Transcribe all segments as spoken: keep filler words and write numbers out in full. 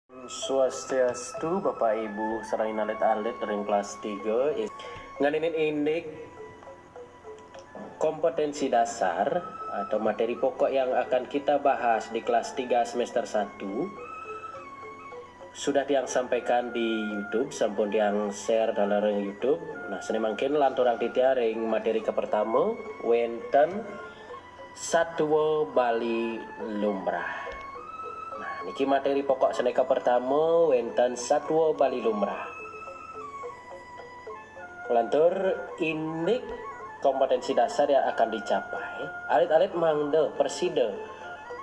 Swastiastu, Bapak Ibu sareng alit-alit ring kelas tiga. Nganinin indik kompetensi dasar atau materi pokok yang akan kita bahas di kelas tiga semester satu sudah tiang sampaikan di YouTube, sampun tiang share dalam YouTube. Nah, sane mangkin lanturang titiang ring materi kapertama, wenten satua Bali lumrah. Nah, niki materi pokok sane kapertama, wenten satua Bali lumrah. Lantur indik kompetensi dasar yang akan dicapai, alit-alit mangda prasida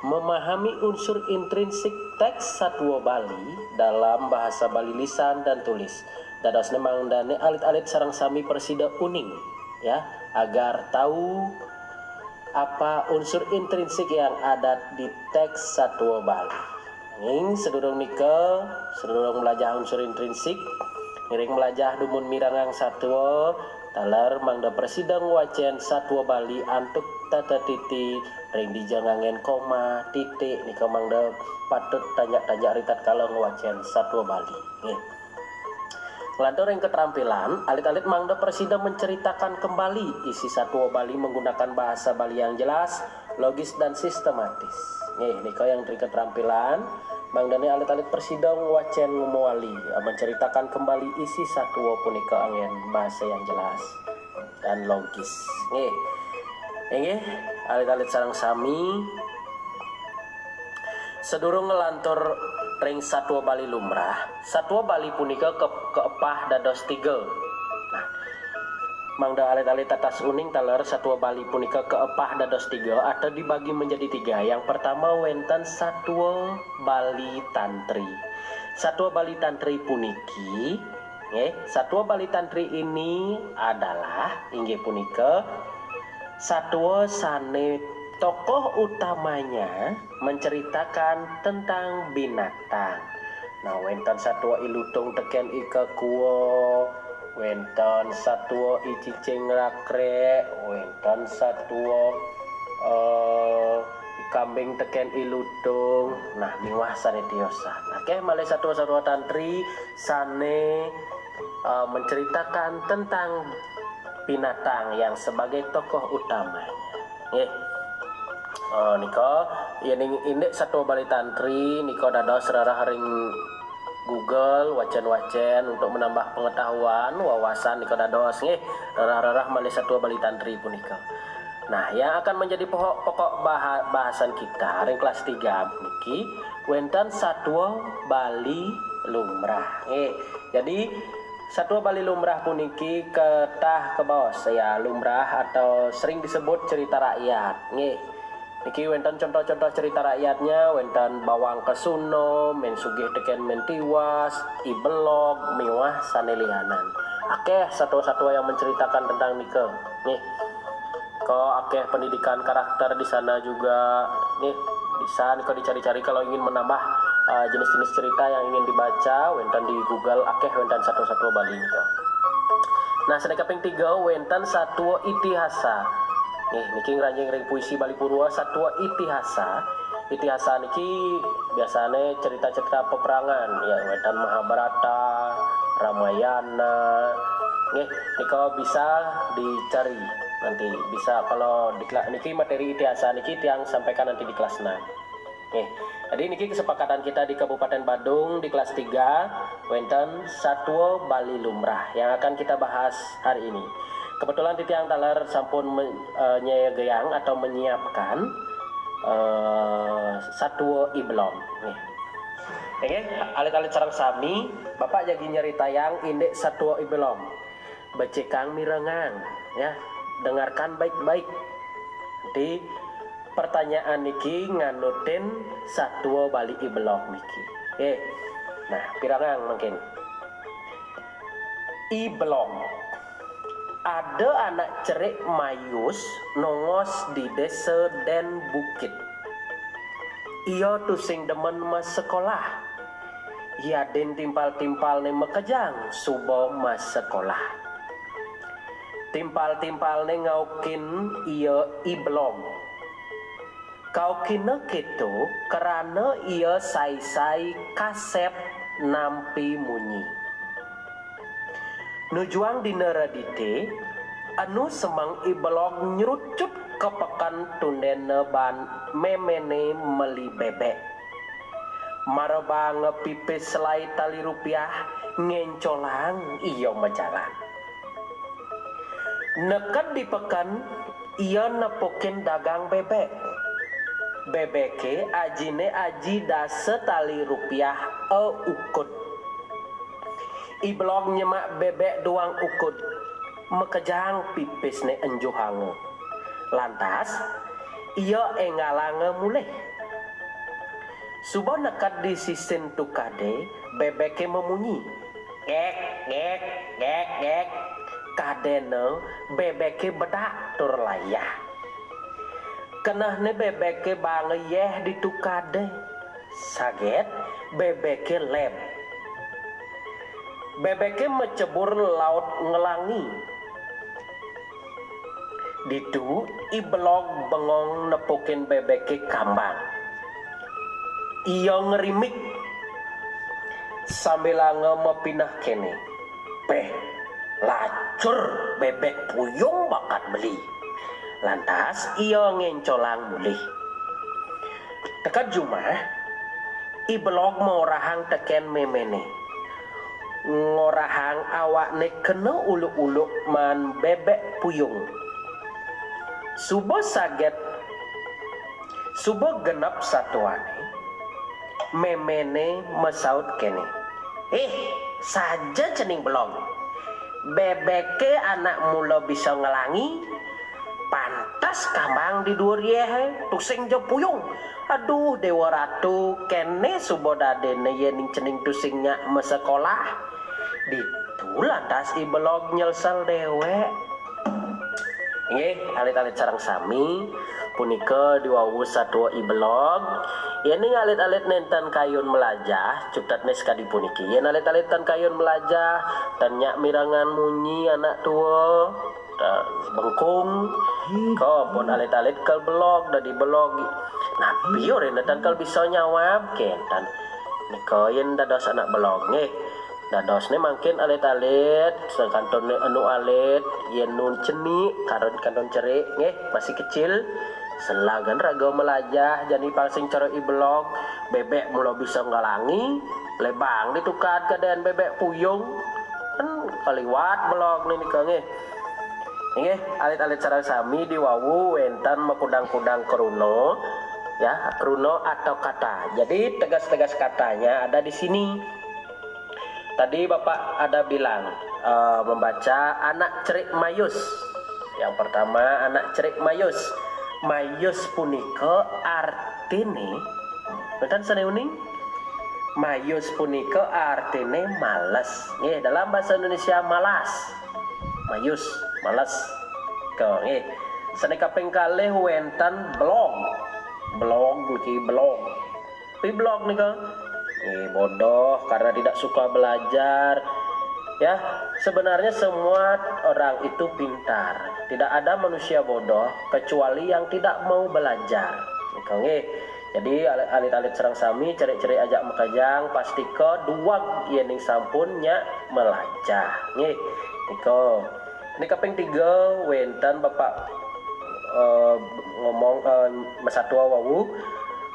memahami unsur intrinsik teks satua Bali dalam bahasa Bali lisan dan tulis. Dadosne mangdane alit-alit sareng sami prasida uning, ya, agar tahu apa unsur intrinsik yang ada di teks satua Bali. Nanging sadurung nika, sadurung mlajah unsur intrinsik, ngiring mlajah dumun mirengang satua, taler mangda prasida ngwacen satua Bali antuk tata titi ring dija nganggen koma, titik, nika mangda patut tanjak-tanjak ritatkala ngwacen satua Bali. Nggih. Nglantur ring ketrampilan, alit-alit mangda prasida menceritakan kembali isi satua Bali menggunakan bahasa Bali yang jelas, logis, dan sistematis. Nggih, nika yang ring ketrampilan, mangdane alit-alit prasida ngwacen mawali, menceritakan kembali isi satua punika anggen bahasa yang jelas dan logis. Nggih. Inggih, alit-alit sareng sami, sadurung nglantur ring satua Bali lumrah, satua Bali punika ke-, kaepah dados tiga. Nah, mangda alit-alit tatas uning taler satua Bali punika kaepah dados tiga atau dibagi menjadi tiga. Yang pertama wenten satua Bali Tantri. Satua Bali Tantri puniki, nggih, satua Bali Tantri ini adalah, inggih punika, satua sane tokoh utamanya menceritakan tentang binatang. Nah, wenten satua I Lutung teken I Kekua, wenten satua I Cicing Rakrek, wenten satua, eh, I Kambing teken I Lutung. Nah, miwah sane tiosan. Akeh malih satua-satua tantri sane, eh, menceritakan tentang binatang yang sebagai tokoh utamanya. Nggih. Eh, nika, yening indik satua Bali Tantri, nika dados rereh ring Google, wacen-wacen untuk menambah pengetahuan, wawasan nika dados, nggih, rereh-rereh malih satua Bali Tantri punika. Nah, yang akan menjadi pokok, pokok baha-, bahasan kita ring kelas tiga puniki, wenten satua Bali lumrah. Nggih. Jadi, satua Bali lumrah puniki ketah kebaos, ya, lumrah atau sering disebut cerita rakyat. Nggih. Niki wenten contoh-contoh cerita rakyatnya, wenten Bawang Kesuna, Men Sugih teken Men Tiwas, I Belog, miwah sane lianan. Akeh satua-satua yang menceritakan tentang nika. Nggih. Kok akeh pendidikan karakter di sana juga. Nggih, bisa nika dicari-cari kalau ingin menambah, eh, jenis-jenis cerita yang ingin dibaca, wenten di Google, akeh wenten satua-satua Bali nika. Nah, sane kaping tiga, wenten satua itihasa. Nggih, niki ngranjing ring puisi Bali Purwa, satua itihasa. Itihasa niki biasane cerita-cerita peperangan, ya, wenten Mahabharata, Ramayana. Nggih, nika bisa dicari nanti. Bisa kalau di kela-, niki materi itihasa niki tiang sampaikan nanti di kelas enam. Nggih. Jadi niki kesepakatan kita di Kabupaten Badung di kelas tiga, wenten satua Bali lumrah yang akan kita bahas hari ini. Kebetulan titiang taler sampun men-, eh, nyegayang atau menyiapkan, eh, satua I Belog. Nggih. Nggih, alit-alit sareng sami, Bapak jagi nyeritayang indik satua I Belog. Becikang mirengang, ya. Dengarkan baik-baik. Nanti pertanyaan niki nganutin satua Bali I Belog niki. Eh, nah, pirengang mangkin. I Belog. Ada anak cerik mayus nongos di desa Den Bukit. Ia tusing demen masekolah. Yadin timpal-timpalne makejang suba masekolah. Timpal-timpalne ngaukin ia I Belog. Kaukina kéto krana ia sai-sai kasép nampi munyi. Nujuang dina redité, enu semeng I Belog nyrucut ka peken tundéna baan méméné meli bébék. Mara baanga pipis selai tali rupiah, ngéncolang ia majalan. Neked di peken, ia nepukin dagang bébék. Bébéké ajiné aji dasa tali rupiah aukud. I Belog nyemak bébék duang ukud, makejang pipisné enjuhanga. Lantas, ia énggalanga mulih. Suba neked di sisin tukadé, bébéké mamunyi. Gék, gék, gék, gék. Kadéna bébéké bedak tur layah. Kenehné bébéké baanga yéh di tukadé. Saget, bébéké leb. Bébéké macebur laut nglangi. Ditu, I Belog bengong nepukin bébéké kambang. Ia ngrimik sambilanga mapineh kéné, "Béh, lacur bébék puyung bakat beli." Lantas ia ngéncolang mulih. Teked jumah, I Belog maorahang tekén méméné. Ngorahang awakné kena uluk-uluk maan bébék puyung. Suba saget, suba genep satuané, méméné masaut kéné, "Ih, saja cening Belog. Bébéké anak mula bisa nglangi, pantes kambang di duur yéhé, tusing ja puyung. Aduh, Déwa Ratu, kéné suba dadiné yéning cening tusing nyak masekolah." Ditu lantas I Belog nyelsel déwék. Inggih, alit-alit sareng sami, punika diwawu satua I Belog. Yéning alit-alit nénten kayun malajah, cutetné sakadi puniki. Yén alit-alit tan kayun malajah, tan nyak mirengang munyi anak tua, tan bengkung, nika pun alit-alit kal belog, dadi belog. Napi orahina tan kal bisa nyawab, kénten. Nika yén dados anak belog, nggih. Dadosné mangkin alit-alit, sakantoné anu alit, yén nu cenik, kantun, kantun cerik, nggih, masih kecil. Selagan raga malajah, jani pang sing cara I Belog, bébék mula bisa nglangi, lebang ditukad kadén bébék puyung. Kan kaliwat belog nika, nggih. Inggih, alit-alit sareng sami diwawu wénten makudang-kudang kruna, ya, kruna atau kata. Jadi, tegas-tegas katanya ada di sini. Tadi Bapak ada bilang, eh, membaca anak cerik mayus. Yang pertama, anak cerik mayus. Mayus punika artiné, wénten sané uning? Mayus punika artiné males. Nggih, dalam bahasa Indonesia malas. Mayus, males. Nika, nggih. Sané kaping kalih wénten belog. Belog niki belog. Tapi belog nika, nggih, bodoh karena tidak suka belajar. Ya, sebenarnya semua orang itu pintar. Tidak ada manusia bodoh kecuali yang tidak mau belajar. Nika, nggih. Jadi, alit-alit sareng sami, cerik-cerik ajak makejang, pastika dueg yéning sampun nyak malajah. Nggih. Nika. Ini kaping tiga, wénten Bapak, eh, ngomong, eh, masatua wawu,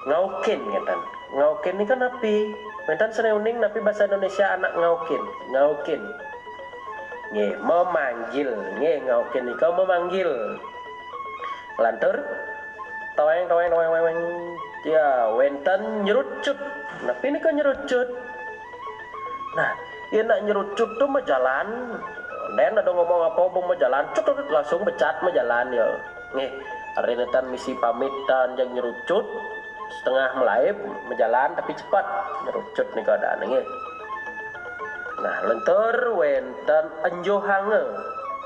ngaukin, ngénten. Ngaukin nika napi? Wénten sané uning napi basa Indonesia anak ngaukin? Ngaukin. Nggih, memanggil. Nggih, ngaukin nika memanggil. Lantur, toéng, toéng, toéng, toéng, toéng. Ya, wénten nyrucut. Napi nika nyrucut? Nah, yén nak nyrucut to majalan. Dén ada ngomong apa, bung majalan, cut, cut, langsung becat majalan ya. Nggih, ari nénten misi pamit tan jag nyrucut, setengah malaib, majalan tapi cepet. Nyrucut nika adané, nggih. Nah, lentur wénten enjuhanga.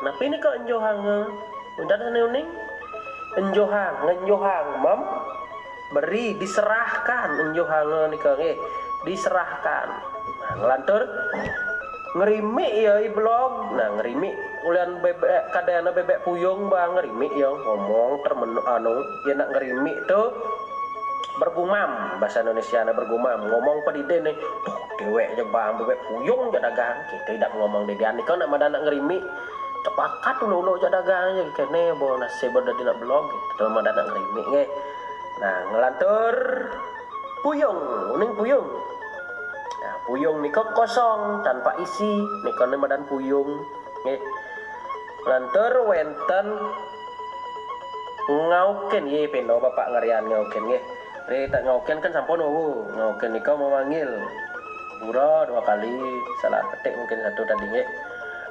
Napi nika enjuhanga? Wénten sané uning? Enjuhang, ngenjuhang, memberi, diserahkan, enjuhanga nika, nggih, diserahkan. Nah, nglantur. Ngerimik ya I Belog. Nah, ngerimik ulian bebek, kadéna bebek puyung, bah, ngerimik ya, ngomong termenung anu, ya nak ngerimik tu bergumam, bahasa Indonesia na bergumam, ngomong pedidin nih, tuh, déwék ja, bah, bebek puyung ja dagang, kita idak ngomong didian, nika nak madan nak ngerimik, tepakat ulu-ulu ja dagang ja, kéné, bo, nasib dadi nak Belog, gitu, madan nak ngerimik, nggih. Nah, ngelantur puyung, uning puyung. Nah, puyung nika kosong, tanpa isi, nika né madan puyung, nggih. Lantur wénten ngaukin, nggih, peno Bapak ngarian ngaukin, nggih. Ri tak ngaukin kan sampun, wuwu, ngaukin nika memanggil. Pura dua kali, salah ketik mungkin satu tadi, nggih.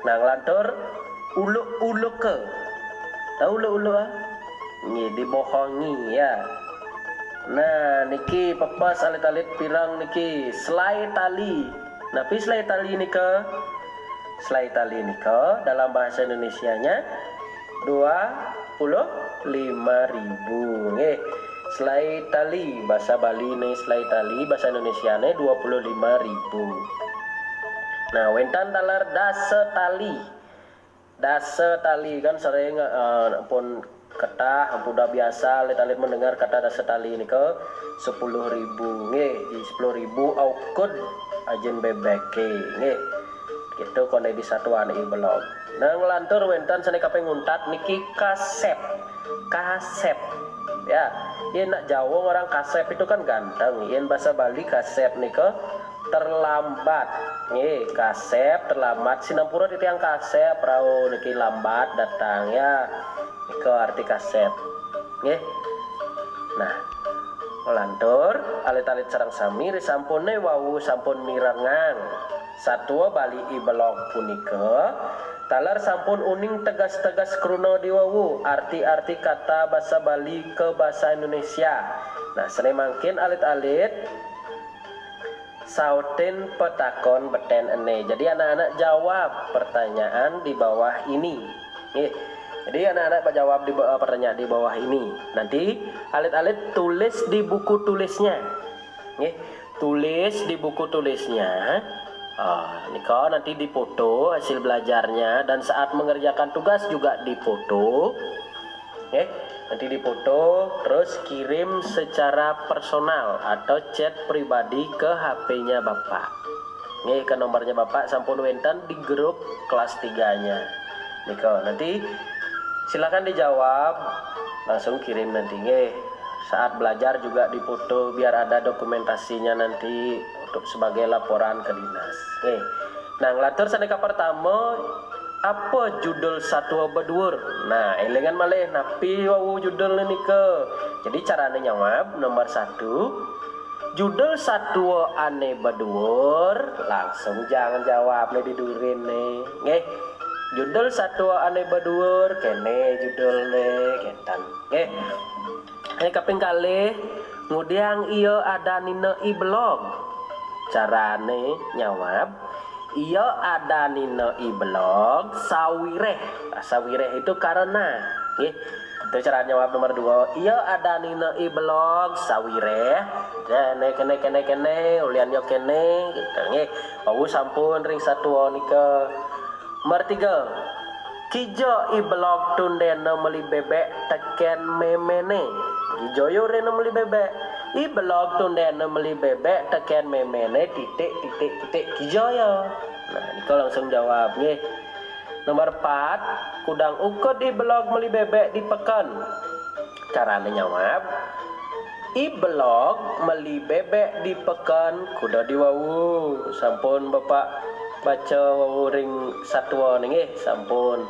Nah, ngelantur uluk-uluké. Tahu uluk-uluk, ah? Nggih, dibohongi, ya. Nah, niki pepes alit-alit pireng niki, selai tali. Napi selai tali nika? Selai tali nika dalam bahasa Indonesianya dua puluh lima ribu. Nggih. Selai tali, bahasa Bali nih selai tali, bahasa Indonesia nih dua puluh lima ribu. Nah, wénten taler dasa tali. Dasa tali kan sering, eh, pun ketah, ampun udah biasa alit-alit mendengar kata dasa tali nika sepuluh ribu. Nggih, di sepuluh ribu aukud ajin bebek, nggih. Gitu koné di satuan I Belog. Nah, ngelantur wénten sané kaping untat niki kasép. Kasép. Ya, yén nak Jawa orang kasép itu kan ganteng. Yén bahasa Bali kasép nika terlambat. Nggih, kasép, terlambat. Sinampura titiang kasép, rauh niki lambat datang, ya. Nika arti kasép. Nggih. Nah, ngelantur alit-alit sareng sami, risampuné wau sampun mirengang satua Bali I Belog punika, taler sampun uning tegas-tegas kruna diwawu arti-arti kata basa Bali ka basa Indonesia. Nah, sané mangkin alit-alit sautin petakon betén ené. Jadi anak-anak jawab pertanyaan di bawah ini. Nggih. Jadi anak-anak jawab di ba-, pertanyaan di bawah ini. Nanti alit-alit tulis di buku tulisnya. Nggih. Tulis di buku tulisnya. Ah, nika nanti dipoto hasil belajarnya dan saat mengerjakan tugas juga dipoto. Nggih, nanti dipoto, terus kirim secara personal atau chat pribadi ke H P-nya Bapak. Nggih, ke nomornya Bapak sampun wénten di grup kelas tiga-nya. Nika, nanti silakan dijawab, langsung kirim nanti, nggih. Saat belajar juga dipoto biar ada dokumentasinya nanti untuk sebagai laporan ke dinas. Nggih. Nah, ngelantur sané kapertama, apa judul satua baduur? Nah, élingan malih napi wau judulné nika. Jadi carané nyawab nomor satu, judul satua ané baduur, langsung jangan jawab né di durin né. Nggih. Judul satua ané baduur, kéné judulné, kénten. Nggih. Ané kaping kalih, ngudiang ia adanina I Belog. Carané nyawab, ia adanina I Belog sawiréh. Sawiréh itu karena, nggih. Itu cara nyawab nomor dua. Ia adanina I Belog sawiréh. Kéné, kéné, kéné, kéné, ulian ia kéné, gitu, nggih. Wau sampun ring satua nika. Nomor tiga. Kija I Belog tundéna meli bébék tekén méméné. Kija ia tundéna meli bébék. I Belog tundéna meli bébék tekén méméné titik, titik, titik. Kija ia. Nah, nika langsung jawab, nggih. Nomor empat, kudang ukud I Belog meli bébék di peken. Carané nyawab, I Belog meli bébék di peken kuda di wau. Sampun Bapak baca wau ring satua nggih, sampun.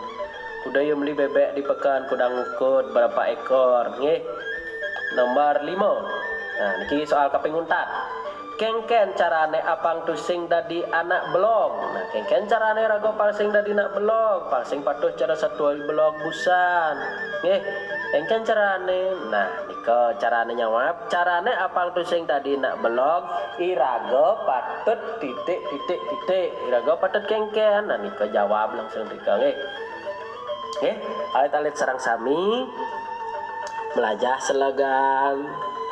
Kuda ia meli bébék di peken, kudang ukud berapa ekor nggih. Nomor lima. Nah, niki soal kaping untat. Kénkén carané apang tusing dadi anak Belog? Nah, kénkén carané raga pang sing dadi anak Belog? Pang sing patuh cara satua I Belog busan. Nggih, kénkén carané? Nah, nika carané nyawab. Carané apang tusing dadi anak Belog, iraga patut titik, titik, titik. Iraga patut kénkén. Nah, nika jawab langsung nika nggih. Nggih, alit-alit sareng sami melajah selegan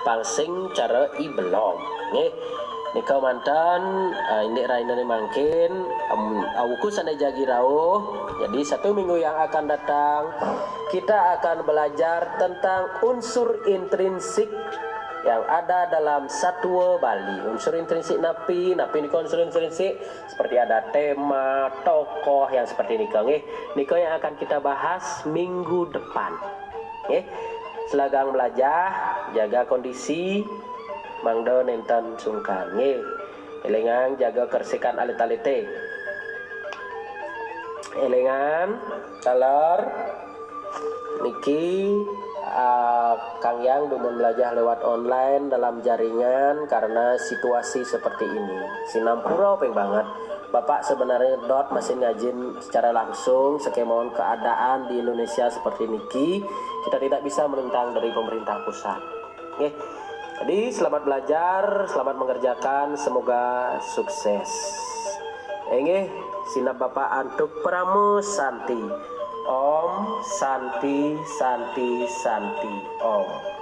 pang sing cara I Belog. Nggih. Nika manten, eh, indik rahina mangkin, em, awuku sané jagi rauh. Jadi satu minggu yang akan datang, kita akan belajar tentang unsur intrinsik yang ada dalam satua Bali. Unsur intrinsik napi, napi nika unsur intrinsik, seperti ada tema, tokoh yang seperti nika nggih. Nika yang akan kita bahas minggu depan. Nggih. Selagang belajar, jaga kondisi, mangda nénten sungkan nggih. Élingang jaga kebersihan alit-alité. Élingang, taler niki, ah, Kang Yang dumun belajar lewat online dalam jaringan karena situasi seperti ini. Sinampura ping banget. Bapak sebenarnya dot masih ngajin secara langsung, sekémaon keadaan di Indonesia seperti niki, kita tidak bisa menentang dari pemerintah pusat. Nggih. Jadi selamat belajar, selamat mengerjakan, semoga sukses. Inggih, sineb Bapak antuk Parama Santi. Om Santi, Santi, Santi, Om.